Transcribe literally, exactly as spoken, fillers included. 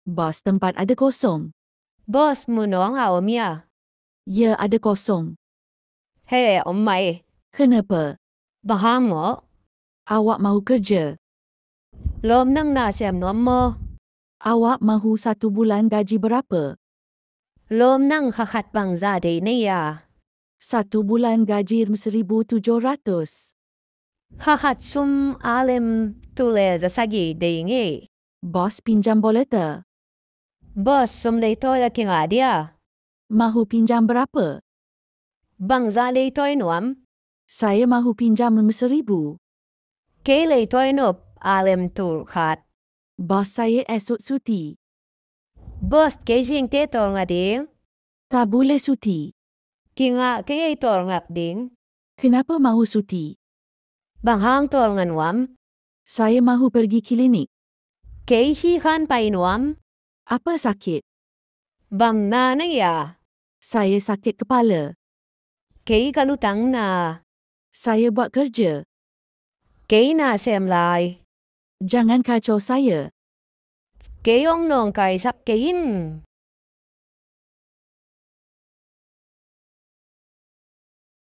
Bos, tempat ada kosong. Bos, munong a om ya? Ya, ada kosong. He, om mai. Kenapa? Bang hang maw? Awak mahu kerja. Lawm, nang na sem nuam maw? Awak mahu satu bulan gaji berapa? Lawm, nang kha khat bangzah deih na hia? Satu bulan gaji seribu tujuh ratus. Kha khat sum a lem tul le za sagih deih ing ei. Bos, pinjam boleh tak? Bos, sum leitawi a kingah dia? Mahu pinjam berapa? Bangzah leitawi nuam? Saya mahu pinjam seribu. Kei leitawi nop a lem tul khat. Bos, saya esok cuti. Bos, kei zingte tawlnga ding. Tak boleh cuti. Kingah kei ei tawlnga ding. Kenapa mahu cuti? Bang hang tawlnga nuam? Saya mahu pergi klinik. Kei hih khan pai nuam. Apa sakit? Bang na na hia? Saya sakit kepala. Kei ka lutang na. Saya buat kerja. Kei na sem lai. Jangan kacau saya. Kei hong nawngkaisak kei in.